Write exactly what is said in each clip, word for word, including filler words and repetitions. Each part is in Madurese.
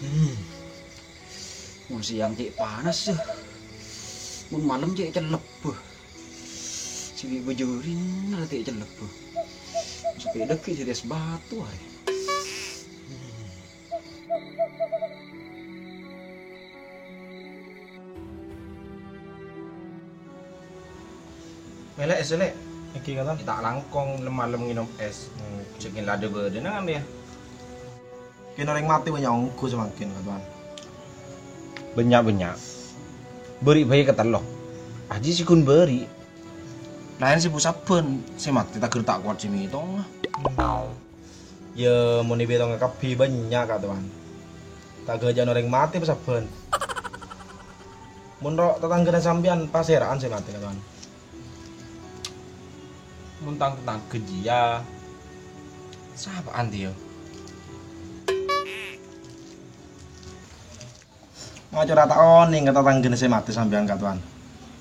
Hmm. Mon sèyang cè' panas, yâ. Mon malem cè' cellep, bâh. Sè bi' bâjârin la cè' cellep, bâh. Sapè dhâggi' jâriyâ es batu arè. Hmm. Mèlè es, Lè'. Èngghi, Katowan. Ta' langkong lem-malem ngènom es. Hmm. Cè' kèng la bâdâna kan, yâ? Kèng orèng matè bânnya' ongghu samangkèn, Katowan. Bânnya'-bânnya'. Bâri' bhâi katello. Ajiyâ sè ghun bâri'. Laèn sè bu-sabbhân, sè matè ta' ghâr ta' kowat sè mètonga. Hmm. Yâ, mon èbitongnga kabbhi bânnya', Katowan. Ta' ghâjâna orèng matè pasabbhân. Mon ro' tatangghâna sampèyan, pasèra'an sè matè, Katowan. Mon tang-tatangghâ jiyâ, sapa'an, tèya? Macora ta' onèng ka tatangghâna sè matè sampèyan, Katowan.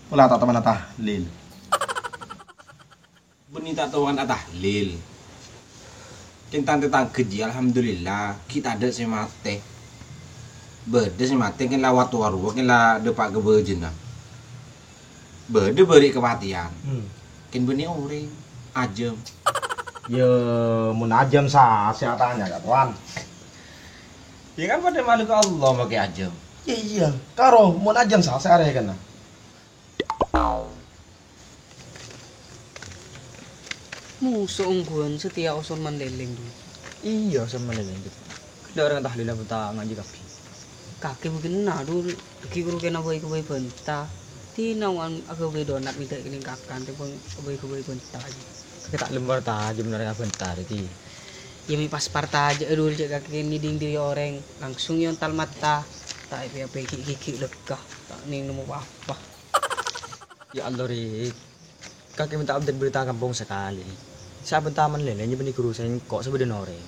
Pola ta' toman atahlil. Bânnè ta' toman atahlil. Kèng tang-tatangghâ jiyâ, alhamdulillah, ghi' tadâ' sè matè. Bâdâ sè matè kèng la wa-towa rowa, kèng la dâpa' ka bâjâna. Bâdâ bâri' kapatèyan. Hmm. Kèng bânnè orèng ajâm. Yâ, mon ajâm sasè atanya, Katowan. Yâ kan padâ makhluk Allah makè ajâm. Yâ iyâ, karo mon ajâm sasè arèkenna. Moso ongghuwân satèya oson man lèlèng, Dul. Iyâ, oson man lèlèng, Dul. Ghellâ' orèng tahlil bânta ngajhi kabbhi. Kakè bâgiyânna, Dul. Ghi' ghuru kèng bhâi-ghâbây bânta. Dina wan aghâbây donat mèdâ' kènèng kakan, tèmbhâng bhâi-ghâbây bânta. Kakè ta' lem partajâm orèng abânta, Dul. Yâ, mè' pas partajâ'â, Dul, jhâ' kakè ngèdhing diri orèng, langsung èontal mata. Ta' èpè-apè ghi'-ghi' lekka, ta' nèng nemmo pa-apa. Ya Allah, Rik. Kakè mènta update berita kampong sakalè. Sabânta man lèlèng bânnè ghuru sèngko' sè bâdâ orèng.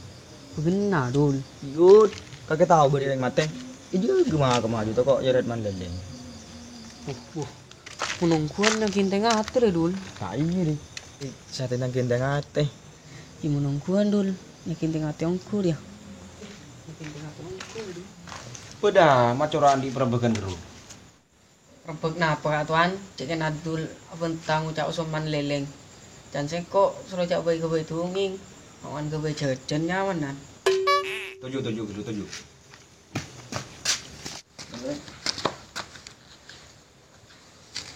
Bânnè, Dul. Yut, kakè tao bâdâ orèng matè. Iyâ, ghi' ma-, kemaju toko' nyarè man lèlèng. Wuh, wuh. Mon ongghuwân nyakèn tènga atè, Dul. Ka iyâ, Rik. Ih, satèya nyakèn tènga atè. Ih, mon ongghuwân, Dul. Nyakèn tènga atè ongghu, yâ. Nyakèn tènga atè ongghu, Dul. Padâ macora'an dhi' parabâghân ghâru. Rebbek napa, Ka' Towan? Cè' kèng Abdul abânta ngoca' osom man lèlèng. Can sèngko' soro jhâ' bhâi-ghâbây dongèng, awan ghâbây jhâjhân nyaman, nan. Toju', toju', ghâru, toju'.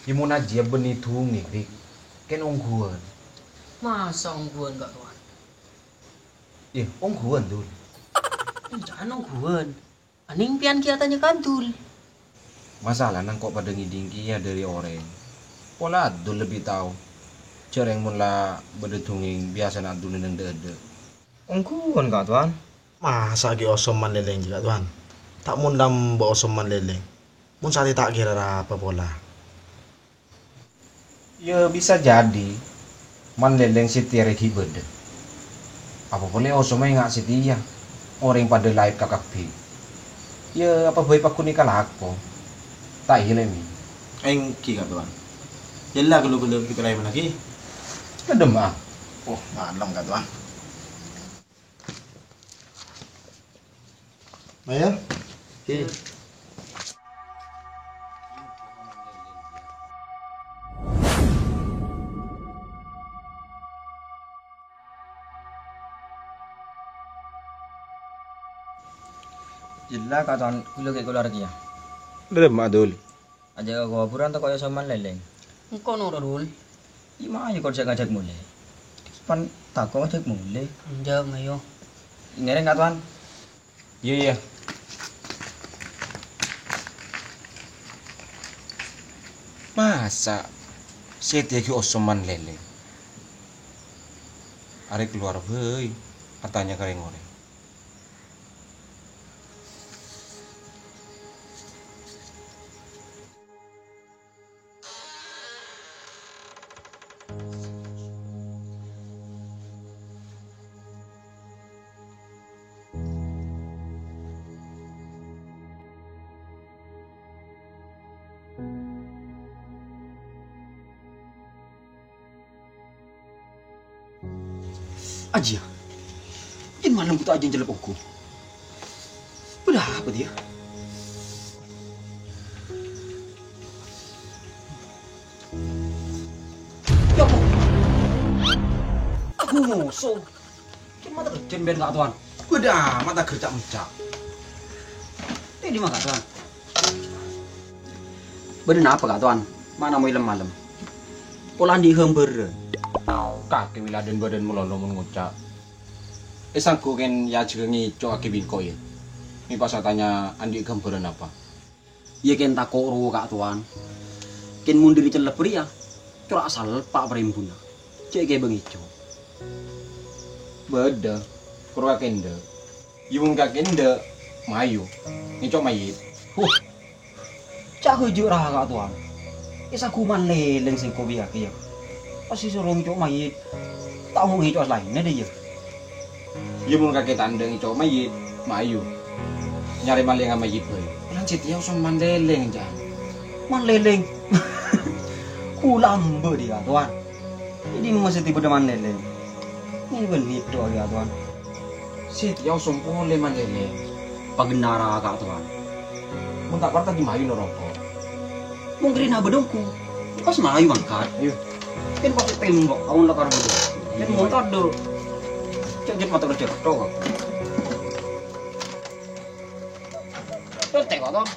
Yâ, mon ajiyâ bânnè dongèng, Rik. Kèng ongghuwân. Masa ongghuwân, Ka' Towan? Yâ, ongghuwân, Dul. Ènca'na ongghuwân. Anèng pèyan ghi' atanya ka Abdul. Masalana engko' padâ ngèdhing kèya dâri orèng. Pola Abdul lebbi tao. Jhâ' rèng mon la bâdâ dongèng biyasana Abdul neng dâ'-adâ'. Ongghuwân, Ka' Towan. Masa ghi' osom man lèlèng, Ka' Towan? Ta' mon lambâ' osom man lèlèng. Mon satèya ta' kèra arapa pola. Yâ, bisa jadi man lèlèng satèya rèya ghi' bâdâ. Apa polè osomma enga' satèya, orèng padâ laèp kakabbhi. Yâ, apa bhâi pagghun èkalako. Ta' iyâ, Lè', Mi? Èngghi, Ka' Towan. Yâ la, ghâllu-ghâllu ghi' kalèmana ghi. Cepet, Dem, ah. Oh, malem, Ka' Towan. Ayo. Oke. Jhâ' la, Ka' Towan, ghulâ ghi' kalowar kèya. Dâremma, Dul? Ajhâk ka kobhurân tako' osom man lèlèng. Engko' noro', Dul. Iyâ, mayu kor jhâ' ngajhâk molè. Pan tako' ngajhâk molè. Enjâ', mayu. Ngèrèng, Ka' Towan. Iyâ, iyâ. Masa' sè ètèyaghi osom man lèlèng? Arè kalowar bhâi, atanya ka rèng-orèng. Ajiyâ, jân malem ghuta' ajiyâ cellep ongghu. Bâdâ apa, Diyâ? Yâ, Bu. Aku moso. Kèng mata kerjhâ bân Ka' Towan. Bâdâ mata kerja mencak. Tè' dimma, Ka' Towan? Bâdâ napa, Ka' Towan? Ma' namoy lem-malem? Pola andi' ghâmbhârân? Kakè wiladân bâdân malolo mon ngoca'. È sangghu kèng yâ jâgâ ngèco'aghi bi' engko', yâ. Mè' pas atanya andi' ghâmbhârân apa? Yâ kèng tako' rowa, Ka' Towan. Kèng mon dâri cellep rèya, cora' salpa' parembuna. Cè' kèbâ ngèco'. Bâdâ, korowa kèndâ'. Yâ mon ka kèndâ', mayu. Ngèco' mayyit. Huh. Ca' ghujur ra, Ka' Towan. È sangghu man lèlèng sèngko' bi' kakè, yâ. Pas èsoro ngèco' mayyit, ta' ongghu ngèco' salaènna, dâ, yâ. Yâ, mon kakè ta' endâ' ngèco' mayyit, mayu. Nyarè malèngnga mayyit bhâi. Lan sè tèyao son man lèlèng, jâ'. Man lèlèng? Ghulâ amba', dhi, Ka' Towan. È dimma sè tèbâ man lèlèng? Ngèbân nèdhâ, yâ, Ka' Towan. Sè tèyao son polè man lèlèng. Paghenna ra, Ka' Towan. Mon ta' parlo, ghi' mayu noroko. Mon karèna bâdâ ongghu, pas mayu mangkat. Ayo. Kèng pajhât tembok, aon la karè bâdâ. Kèng mon tadâ'. Cè' jhât mator jhât, tok. Tok, tek, Ka' Towan.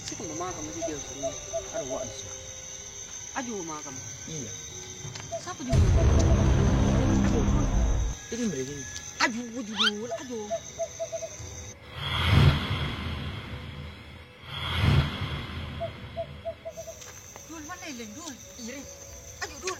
Sè kemma makam sè jhâuh sini. Arowa' sè. Aju makam. Iyâ. Sapa jhâuh? Aju, Dul. Ini mereka ini. Aju, aju, Dul, aju. Dul, man lèlèng, Dul? Iyâ, Ri. Aju, Dul.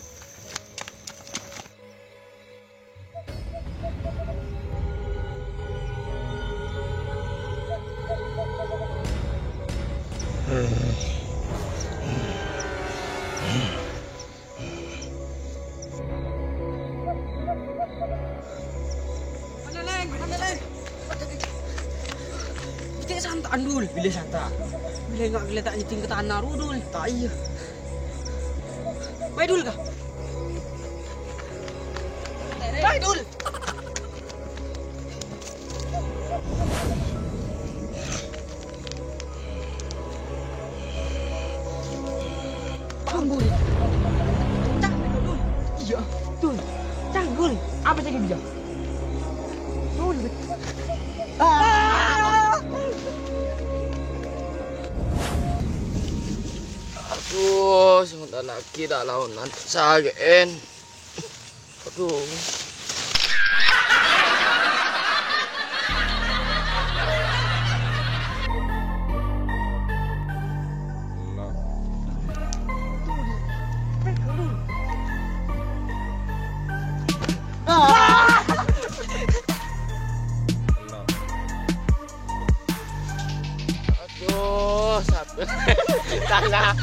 Cè' santa'an, Dul. Bilâ santa'? Bilâ enggak kelihatan nyeding ke tanah, Dul. Ta' iyâ. Bae, Dul, ka. Bae, Dul. Tunggu, Dul. Cak, Dul. Iya, Dul. Cak, Dul. Apa sih dia? Dul. Ah! Aduh, sebentar lagi tak lawan nanti sakitin. Aduh. Aduh, satu. Tanah.